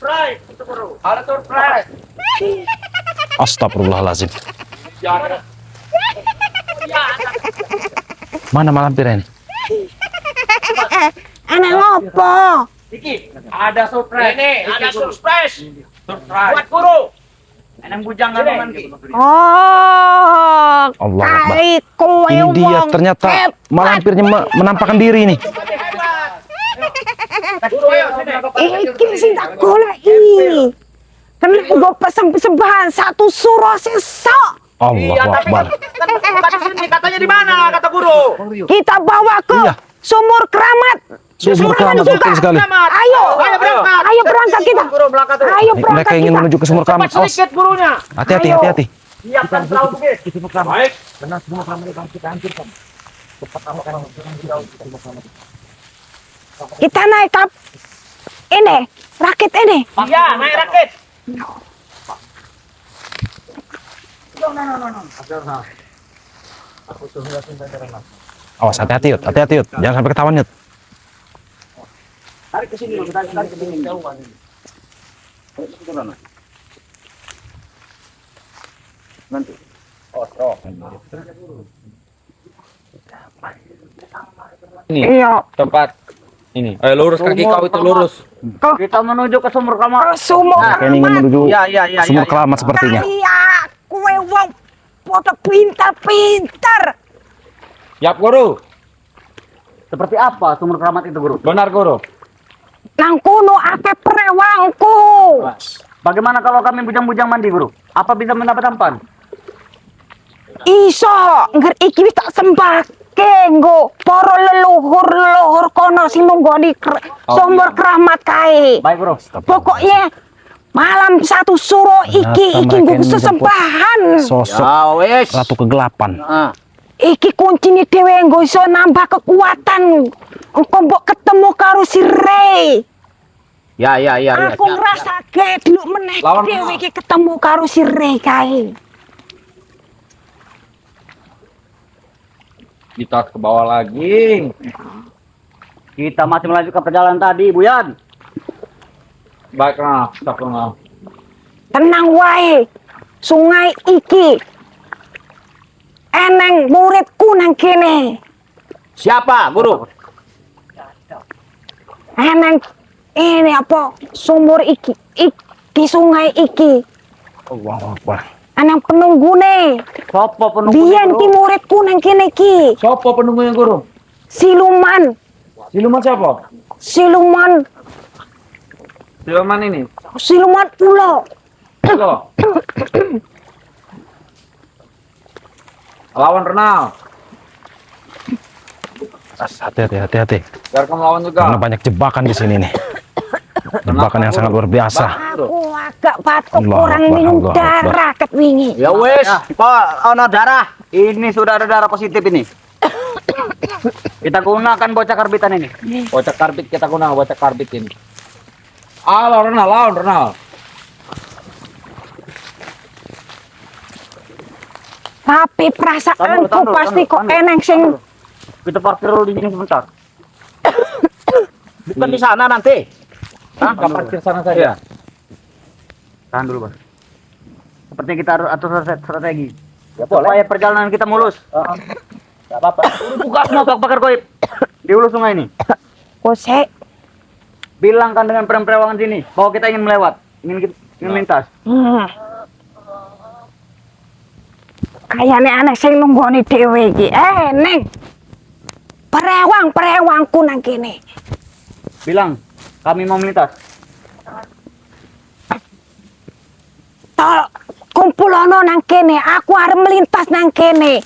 Surprise itu, Guru. Ada surprise. Astagfirullahalazim. Mana Mak Lampir ini? Anak ngopo? Iki, ada surprise. Ini ada surprise. Surprise. Buat guru. Enang bujang kan ki. Oh, Allah Akbar. kali kowe Ini dia wong ternyata hebat. Mak Lampirnya menampakkan diri nih. Guru, ayo sini. Iki sing tak goleki. Kena nggo persembahan satu suro sesok. Allah Iya, tapi Akbar. kan bukan di sini, katanya di mana kata guru? Kita bawa ke sumur keramat. Sumur keramat, juga. betul sekali. Ayo, Ayo berangkat. ayo berangkat kita. Guru berangkat tuh. Ayo berangkat Mereka ingin kita. menuju ke sumur keramat. Cepat Awas, sedikit gurunya. hati-hati, Ayo. hati-hati. Siapkan perahu bukit. Baik. Kita naik kap ini, rakit ini. Iya, naik rakit. Awas, hati-hati, Yud. Hati-hati, Yud. Jangan sampai ketahuan, Yud. Tarik ke sini, tarik, tarik ke sini. Nanti. Ini Iya, tempat ini. Ayo lurus kaki kau itu lurus. Kita menuju ke sumur keramat. ke sumur Mereka ini ingin keramat. menuju Iya, iya, iya. sumur keramat sepertinya. Kali kowe wong padha pinter-pinter. Yap guru. Seperti apa sumur keramat itu, Guru? Benar guru. Nang kono akeh prewangku. Bagaimana kalau kami bujang-bujang mandi, Guru? Apa bisa mendapat ampan? Iso, ngger iki wis tak sembahke nggo para leluhur-leluhur kono sing nunggoni sumur keramat kae. Baik, Guru. Pokoknya malam satu suro iki Ternyata iki mereka nggo ini menjemput sesembahan. sosok Ya, wis. ratu kegelapan. Heeh. Iki kuncine dhewe nggo iso nambah kekuatan. Engko mbok ketemu karo si Rey. Ya, ya, ya, ya. Aku ngrasake delok meneh Lawan dhewe iki ketemu karo si Rey kae. Kita ke bawah lagi. Kita masih melanjutkan perjalanan tadi, Bu Yan. Baiklah, astagfirullah. Tenang wae. Sungai iki eneng muridku nang kene. Siapa, Guru? Eneng ini apa sumur iki iki sungai iki. Allahu Akbar. Eneng penunggune. Sopo penunggu? Biyen ki muridku nang kene iki. Siapa penunggunya guru? Siluman, Siluman siapa? siluman, Siluman ini. siluman ulo. Loh. Lawan Renal. Hati-hati, hati-hati. Biar kamu lawan juga. Karena banyak jebakan di sini nih. Jebakan yang sangat luar biasa. Aku agak batuk Allah kurang Akbar, minum Allah Akbar. darah ket wingi. Ya wis, Pak, ono darah. Ini sudah ada darah positif ini. Kita gunakan bocah karbitan ini. Bocah karbit kita guna, bocah karbit ini. Ah, lawan Renal, lawan Renal. Tapi perasaanku Tahan dulu, pasti tahan kok dulu, tahan eneng sing Kita parkir dulu di sini sebentar. Bukan di sana nanti. Hah? Kita parkir sana saja. Iya. Tahan dulu, Bang. Sepertinya kita harus atur strategi. Ya boleh. Supaya perjalanan kita mulus. Enggak apa-apa. Buka semua bak bakar goib di hulu sungai ini. kosek. Bilangkan dengan prewangan sini bahwa kita ingin melewat, ingin melintas. Kayane aneh sing nunggoni dhewe iki. Eh, Neng. Perewang-perewangku nang kene. Bilang kami mau melintas. Tol kumpulono nang kene, aku arep melintas nang kene.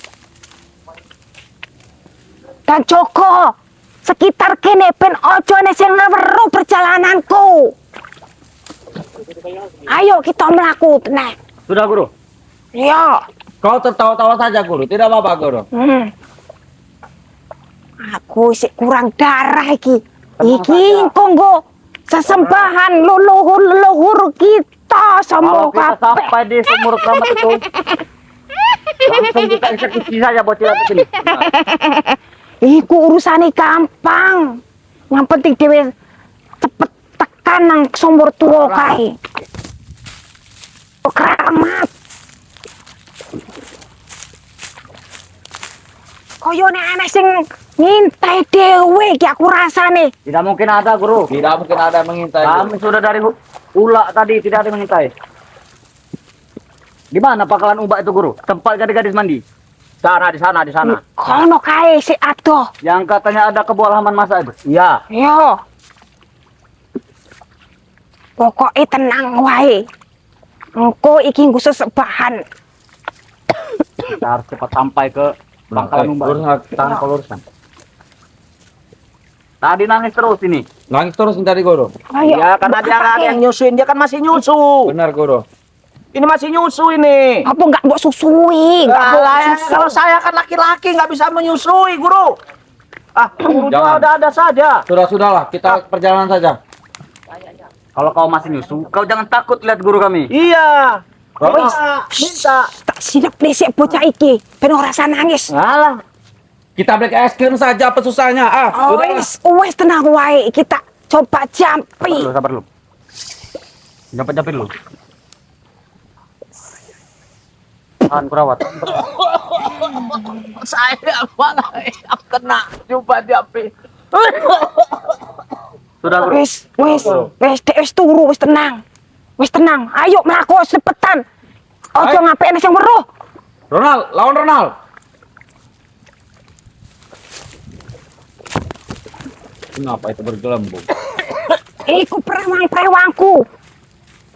Dan Joko sekitar kene ben ojo ene sing weruh perjalananku. Ayo kita mlaku, Neng. Sudah, Guru. Iya. Kau tertawa-tawa saja guru, tidak apa-apa guru. Aku sik kurang darah iki. Iki engko nggo sesembahan leluhur-leluhur kita Kalau semua kita kabeh. sampai di sumur keramat itu, langsung kita eksekusi saja bocil itu ini. Iku urusane gampang. Yang penting dhewe cepet tekan nang sumur tua kae. Keramat. Koyone ana sing ngintai dhewe iki aku rasane. Tidak mungkin ada, Guru. Tidak mungkin ada yang mengintai. Kami sudah dari ulak tadi, tidak ada yang mengintai. Di mana pangkalan ubak itu, Guru? Tempat gadis-gadis mandi. Sana, di sana, di sana. Kono kae sik adoh. Yang katanya ada kebo halaman masa itu. Iya. Yo. Pokoke tenang wae. Engko iki khusus bahan. Kita harus cepat sampai ke pangkalan umbak. Lurus, tahan kelurusan. Tadi nangis terus ini. Nangis terus tadi, Guru. Ayo. Iya, karena dia nggak ada yang nyusuin, dia kan masih nyusu. Benar, Guru. Ini masih nyusu ini. Apa enggak mbok susui? Enggak mbok Alah, ya, susu. kalau saya kan laki-laki nggak bisa menyusui, Guru. Ah, Guru Jangan. ada-ada saja. Sudah-sudahlah, kita perjalanan saja. Kalau kau masih nyusu, kau jangan takut lihat guru kami. Iya. Rono. Minta, minta. Tak silep dhisik bocah iki ben ora usah nangis. Alah. Kita beli es krim saja, apa susahnya? Ah, Oh, udahlah. wis, wis tenang wae, kita coba jampi. Sabar dulu, sabar dulu. Jampi-jampi dulu. Tahan kurawat. Saya malah yang kena coba diambil. Sudah, Guru. Wis, wis, wis, dek wis turu, wis tenang. Wis tenang. Ayo mlaku cepetan. Ojo Ayo. ngapikne sing weruh. Ronald, lawan Ronald. Kenapa itu bergelembung? Iku prewang-prewangku.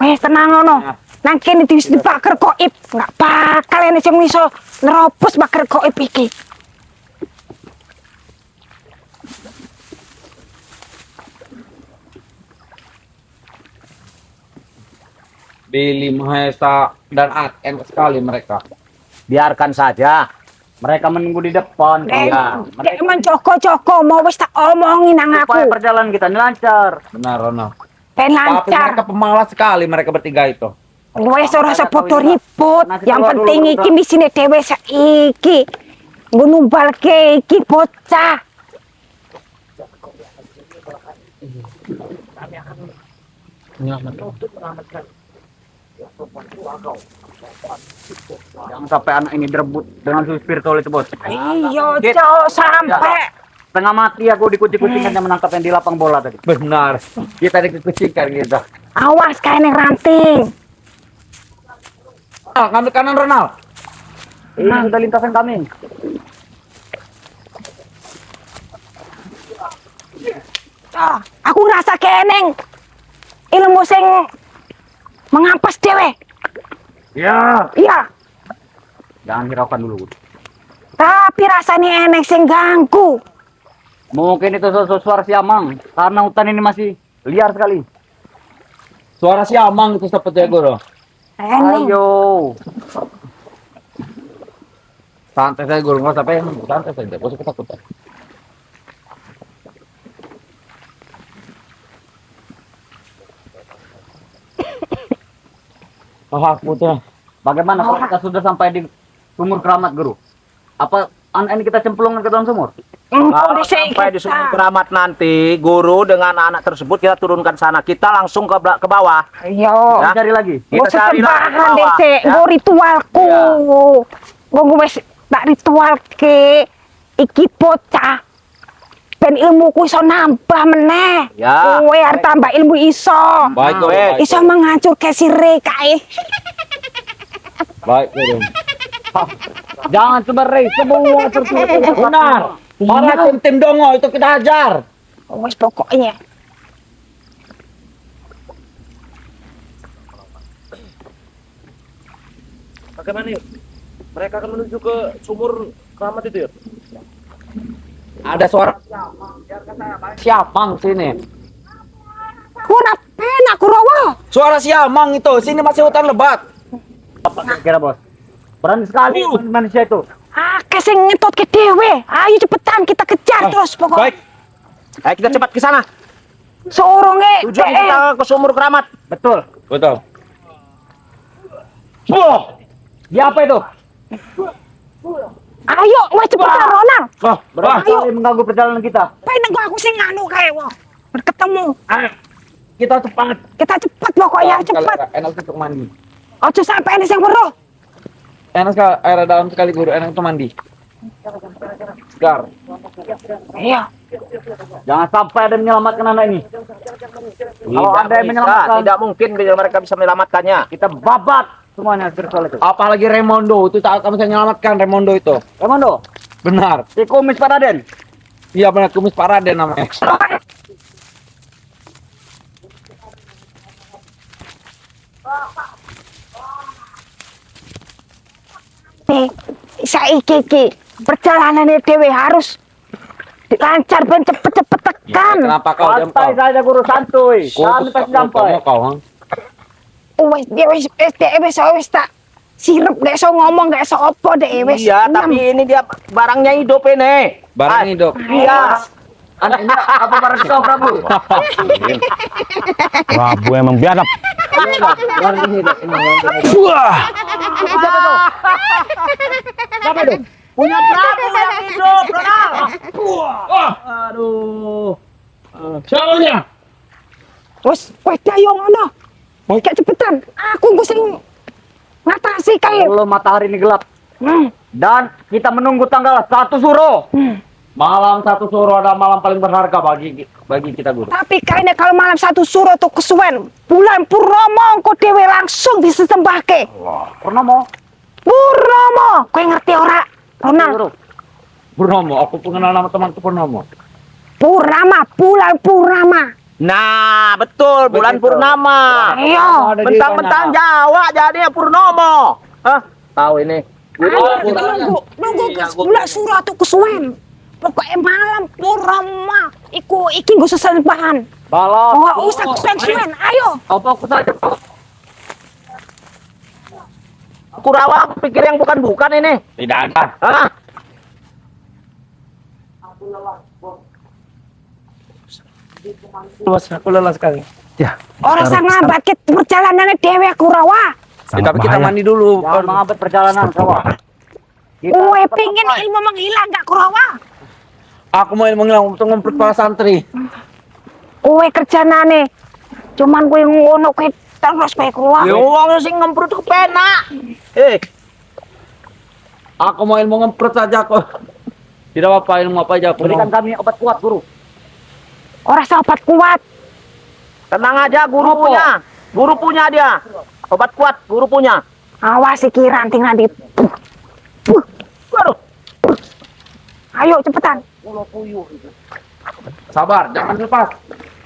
Wis tenang ngono. Nang kene wis dipager goib, enggak bakal ene sing iso nerobos pager goib iki. Billy, Mahesa, dan Ak, enak sekali mereka. Biarkan saja. Mereka menunggu di depan. Dek, Iya. dek menjoko-joko mau wis tak omongin nang Supaya aku. perjalanan kita ini lancar. Benar, Ronald. Ben Tapi lancar. mereka pemalas sekali mereka bertiga itu. Wes ora usah padha ribut. Nasi Yang telur penting dulu, iki misine dhewe saiki. Nggo numbalke iki bocah. Jangan sampai anak ini direbut dengan susu spiritual itu, Bos. Iya, Dit. cok sampai. Setengah mati aku dikucing-kucingkan yang menangkap yang di lapang bola tadi. Benar. Kita dikucingkan gitu. Awas kae ning ranting. Ah, ngambil kanan Ronald. Ini sudah lintasan kami. Cok, aku ngerasa keneng ilmu sing mengampas dhewe. Ya. Iya, Jangan hiraukan dulu. tapi rasanya eneng sing ganggu. Mungkin itu suara siamang karena hutan ini masih liar sekali. Suara siamang itu seperti Guru. Eneng. Ayo. Santai saja Guru, nggak usah pengen. Santai saja, gak usah ketakutan. Oh, aku tuh. Bagaimana kalau kita sudah sampai di sumur keramat, Guru? Apa anak ini kita cemplungkan ke dalam sumur? Engko Kalau dhisik sampai di sumur kita. keramat nanti, guru dengan anak tersebut kita turunkan sana. Kita langsung ke bawah. Ayo. Ya. Cari lagi. Kita Nggo cari lagi ke sesembahan bawah, dhisik, ya. nggo ritualku. Iya. Nggo wis tak ritualke iki bocah. Ben ilmuku iso nambah meneh. Ya. Kowe arep tambah ilmu iso. Baik, Guru. Wes. Baik, Iso menghancurke sire kae. Baik, Guru. Jangan coba Rey, semua tertutup. Benar. Para tim-tim dongo itu kita hajar. Wis pokoknya. Bagaimana yuk? Mereka akan menuju ke sumur keramat itu yuk. Ada suara siamang sini. Ora penak Kurawa. Suara siamang itu. Sini masih hutan lebat. Apa kira-kira, Bos? Berani sekali manusia itu. Akeh sing ngetutke dhewe. Ayo cepetan kita kejar terus pokoknya. Baik. Ayo kita cepat ke sana. Soronge Tujuan kita ke sumur keramat. Betul. Betul. Wah. Dia apa itu? Ayo, wes cepetan Ronald. Wah, Berani Ayo. sekali mengganggu perjalanan kita. Pengen kok aku sing nganu kae wah. Berketemu. Kita cepat. Kita cepat pokoknya, cepat. Enak untuk mandi. Ojo sampai ini sing weruh. Enak sekali, air dalam sekali, guru, enak untuk mandi. Segar. Iya. Jangan sampai ada yang menyelamatkan anak ini. Kalau Tidak ada yang bisa, menyelamatkan, tidak mungkin mereka bisa menyelamatkannya. kita babat semuanya spiritual itu. Apalagi Raimondo itu tak akan bisa menyelamatkan Raimondo itu. Raimondo, Benar. si kumis Pak Raden. Iya benar, kumis Pak Raden namanya. Nih, saiki iki perjalanane dhewe harus lancar ben cepet-cepet tekan. Kenapa kau diam Santai kau? saja guru, santuy. Kami pasti sampai. Kau kau, ha? Wes dia wis wis dhek wis wis tak sirup gak iso ngomong gak iso opo dhek wis. Iya, tapi ini dia barangnya hidup ini. Barang Ah, hidup. Iya. Anak ini apa barang kau Prabu? Prabu emang biadab. Barang ini hidup. Ini barang hidup. Wah. Siapa itu? Punya Prabu yang hidup, Ronald. Aduh. Siapa? Wis wis dayo ngono. Gak cepetan. Aku engko sing ngatasi kae. Kalau matahari ini gelap Hmm. dan kita menunggu tanggal 1 Suro. Malam 1 Suro adalah malam paling berharga bagi bagi kita guru. Tapi kayaknya kalau malam 1 Suro tuh kesuwen, bulan Purnomo engko dhewe langsung disesembahke. Purnomo. Purnomo, kowe ngerti ora? Ronald, Guru. Purnomo, aku pengenal nama temanku Purnomo. Purnama, bulan Purnama. Nah, betul, bulan Begitu. purnama. Ayo. Ada di Mentang-mentang mana? Jawa jadinya Purnomo. Hah? Tahu ini. Ayo kita nunggu, nunggu Iya, ke bulan Suro tuh kesuwen. Pokoknya malam Purnama iku iki nggo sesembahan. Balap. Oh, usah kesuwen-suwen, ayo. Apa aku saja? Kurawa aku pikir yang bukan-bukan ini. Tidak ada. Hah? Bos, aku lelah sekali. Ya. Ora usah nglambatke perjalanane dhewe Kurawa. Sangat Tapi kita bahaya. mandi dulu. Jangan menghambat perjalanan, Kurawa. Kita Kowe cepat pingin sampai. ilmu menghilang gak Kurawa? Aku mau menghilang untuk ngumpul para santri. Kowe kerjanane cuman kowe ngono kowe terus kowe Kurawa. Ya wong sing ngemprut kepenak. Eh, Aku mau ilmu ngemprut saja kok. Tidak apa-apa ilmu apa aja aku Berikan mau. kami obat kuat, guru. Ora usah obat kuat. tenang aja guru Apa? punya. Guru punya dia. Obat kuat guru punya. Awas iki ranting nanti. Waduh. Ayo cepetan. Sabar, jangan lepas.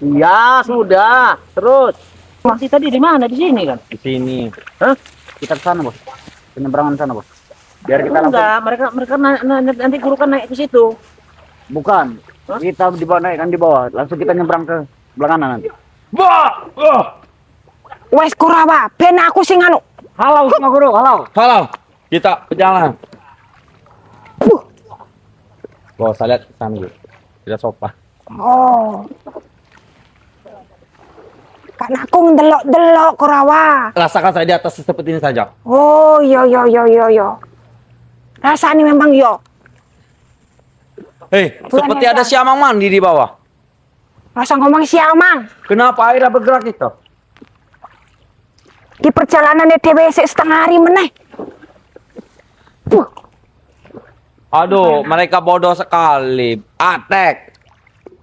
Iya, sudah. Terus. Masih tadi di mana? Di sini kan? Di sini. Kita ke sana, Bos. Penyeberangan sana, Bos. Biar kita langsung. Enggak, mereka mereka nanti guru kan naik ke situ. Bukan. Kita di bawah naik kan di bawah. Langsung kita nyebrang ke sebelah kanan nanti. Wah! Wah! Wes Kurawa, ben aku sing anu. Halau semua guru, halau. Halo, kita berjalan. Bos, saya lihat ke sana dulu. Tidak sopan. Oh. Kan aku ndelok-delok Kurawa. Rasakan saya di atas seperti ini saja. Oh, yo yo yo yo yo. Rasanya memang yo. Hei, Bulan seperti yang ada siamang mandi di bawah. Rasa ngomong siamang. Kenapa airnya bergerak itu? Di perjalanan dhewe sik setengah hari meneh. Aduh, mereka bodoh sekali. Atek.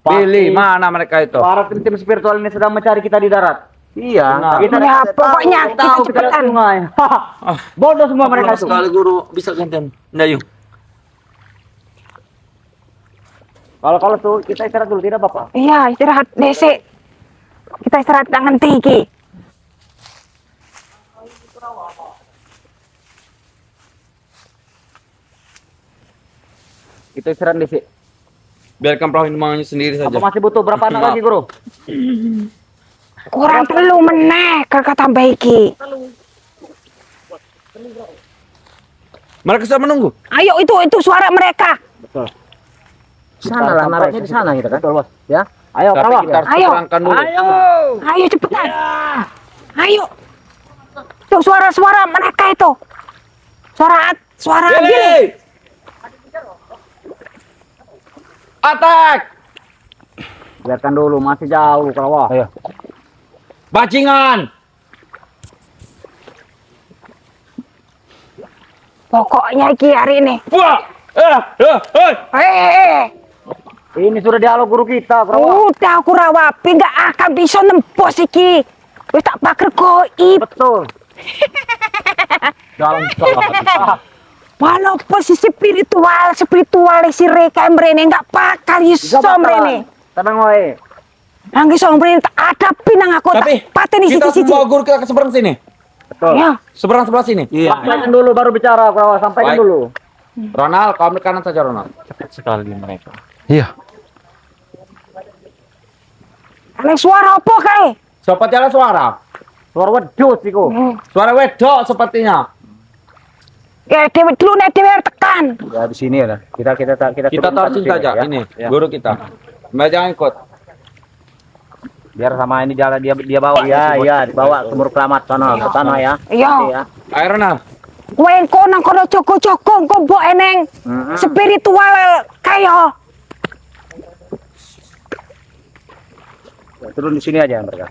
Billy, mana mereka itu? Para tim-tim spiritual ini sedang mencari kita di darat. Iya. Benar. Kita Ya, pokoknya kita tahu kita lewat cepetan. sungai. Bodoh semua mereka itu. Sekali guru bisa gantian. Nggak, yuk. Kalau kalau tuh kita istirahat dulu tidak apa-apa. Iya, istirahat dhisik. Kita istirahat nang ngendi iki? Kita istirahat dhisik. Biarkan perahu ini menganyut sendiri saja. Apa masih butuh berapa anak Maaf. lagi guru? Kurang telu meneh kakak tambah iki. Mereka sudah menunggu. Ayo itu suara mereka. Betul. Sana lah, naruhnya di sana gitu kan. Betul, Bos. Ya. Ayo, Tapi Prawa. kita harus Ayo. terangkan dulu. Ayo. Ayo cepetan. Ayo. Tuh suara-suara mereka itu. Suara suara Billy. Billy! Attack! Biarkan dulu, masih jauh Prawa. Ayo. Bajingan. Pokoknya iki hari ini. Wah. Eh, eh, eh. Eh, Ini sudah dialog guru kita, Kurawa. udah aku rawapi nggak akan bisa nembus iki. Wis tak pager goib. Betul. Dalam sekali. Walaupun sisi spiritual, spiritual si Reka mrene nggak bakal iso mrene. Tenang wae. Nang iso mrene tak hadapi nang aku Tapi tak pateni kita siji-siji. bawa guru kita ke seberang sini. Betul. Ya, Seberang sebelah sini. Iya. Sampaikan dulu baru bicara, Kurawa. Sampaikan Baik. dulu. Ronald, kau ambil kanan saja Ronald. Cepat sekali mereka. Iya. aneh suara apa kae? Seperti ada suara. Suara wedhus iku. Suara wedok sepertinya. Ya dhewe dulu nek dhewe tekan. Ya di sini ya. Kita kita kita Kita taruh sini saja ya. ini guru kita. Mbak jangan ikut. Biar sama ini jalan dia dia bawa. Iya, iya, dibawa ke Sumur Keramat sana, ke sana ya. Iya. Nanti ya. Ayo Ronald. Kowe engko nang kono jogo-jogo engko mbok eneng spiritual kaya. Ya, turun di sini aja mereka.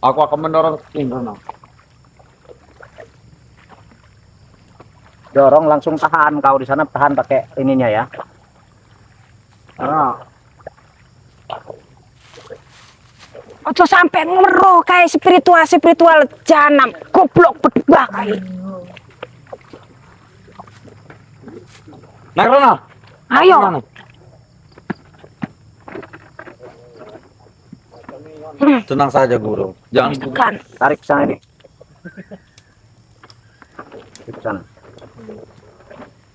Aku akan mendorong ini Ronald. Dorong langsung tahan kau di sana, tahan pakai ininya ya. Ronald. Ojo sampe ngero kae spiritual spiritual janam goblok bedebah kae. Naik Ronald. Ayo. Mana? Tenang saja guru. Jangan Tekan. Tarik ke sana ini. Ke sana.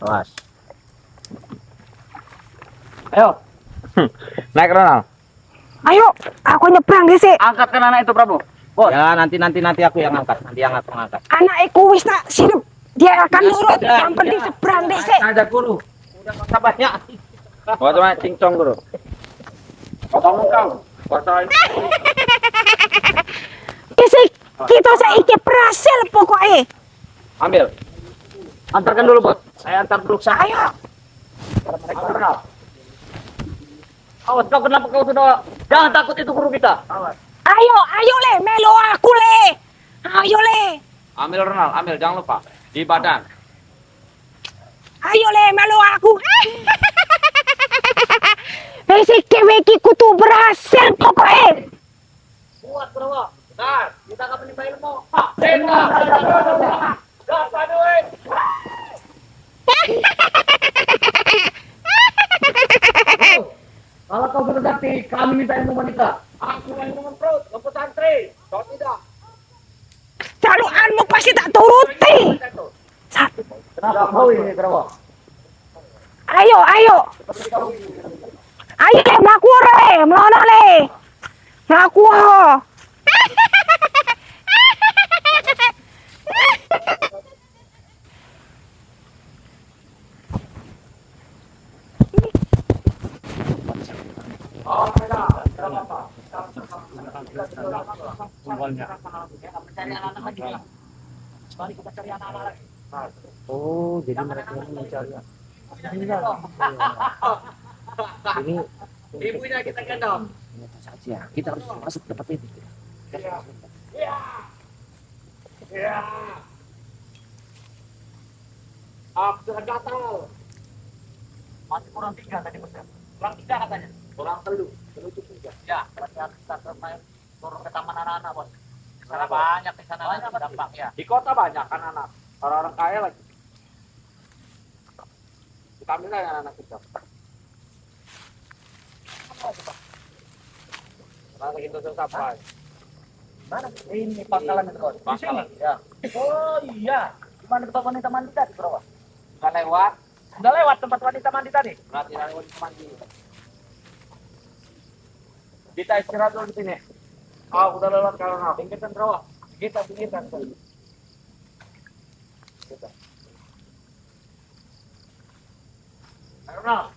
Awas. Ayo. Naik Ronald. Ayo, aku nyebrang dhisik. Angkatkan anak itu Prabu. Bos. Ya, nanti nanti nanti aku yang angkat. Nanti yang aku angkat. Anak iku wis tak sirep. Dia akan nurut. Yang penting seberang dhisik. Saja guru. Udah masa banyak. Bawa cuma cincong guru. Kau bangun kau. Kuasa ini. Isi kita saiki berhasil pokoknya. Ambil. Antarkan dulu, Bos. Saya antar dulu sana. Ayo. Ronald. Awas kau, kenapa kau sudah jangan takut itu guru kita. Ayo, ayo le, melo aku le. Ayo le. Ambil Ronald, ambil jangan lupa di badan. Ayo le, melo aku. Wis iki iki kudu berhasil pokoknya. Kuat Kurawa. Bentar, kita akan menimba ilmu. Kalau kau sudah sakti, kami minta ilmu wanita. Aku yang minuman perut, lempu santri. Kau tidak. Jalukanmu pasti tak turuti. Kenapa kau ini, Kurawa? Ayo, ayo. Ayo le, mlaku le, mlono le. Mlaku. Oh, jadi mereka ini mencari. Ini Ibunya kita gendong. ternyata saja. Kita harus masuk tempat ini. Aku sudah gatal. Masih kurang 3 tadi Bos. Kurang 3 katanya. Kurang telu. Telu itu 3. Ya, berarti harus kita main turun ke taman anak-anak, Bos. Di sana banyak, di sana banyak dampak ya. Di kota banyak kan anak. Orang-orang kaya lagi. Kita ambil aja anak kita. Mana kita sampai? Mana? Ini pangkalan itu, Bos. Pangkalan. Ya. Oh iya. Di mana tempat wanita mandi tadi, Bro? Sudah lewat. Udah lewat tempat wanita mandi tadi. Berarti lewat mandi. Kita istirahat dulu di sini. Ah, udah lewat kalau nggak. Pinggirkan Bro. Kita pinggirkan. Ayo, Ronald.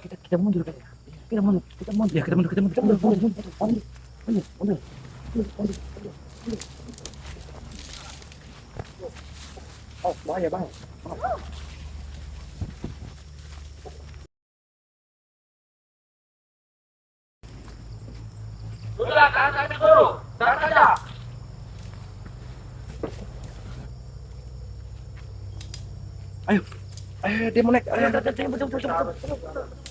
Kita mundur kan ya. Kita mundur, kita mundur. Ya, kita mundur, kita mundur, kita mundur, mundur, mundur, mundur, mundur, mundur, mundur, mundur. Oh, bahaya, bahaya. Sudah, tahan saja guru. Tahan saja. Ayo, ayo, dia mau naik. Ayo, ayo, ayo, ayo, ayo, ayo, ayo.